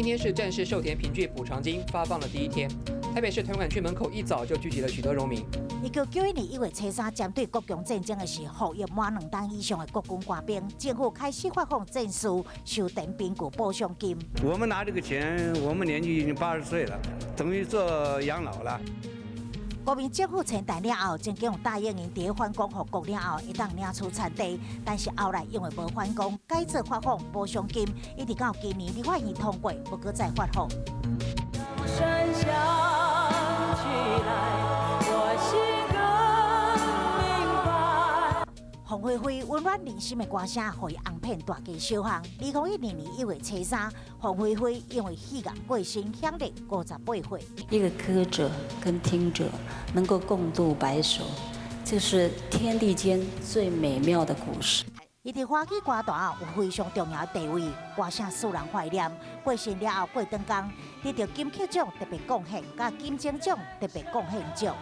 今天是戰士受田憑據補償金發放的第一天，台北市屯管區門口一早就聚集了許多榮民。1991年1月初三，針對國共戰爭的時，服役滿2冬以上的國軍官兵，政府開始發放戰士受田憑據補償金。我們拿這個錢，我們年紀已經80歲了，等於做養老了。國民政府遷台了後，曾經有答應𪜶佇反攻復國了後，會當領取田地，但是後來因為無反攻，改做發放補償金，一直到今年立法院通過，無閣再發放。聲響起來，我心更明白。鳳飛飛溫暖人心的歌聲，予伊紅遍大街小巷。2012年1月初三，鳳飛飛因為肺癌過身，享年58歲。一個歌者跟聽者能夠共度白首，這是天地間最美妙的故事。伊佇華語歌壇有非常重要的地位，歌聲使人懷念。過身了後過長工，得著金曲獎特別貢獻，佮金鐘獎特別貢獻獎。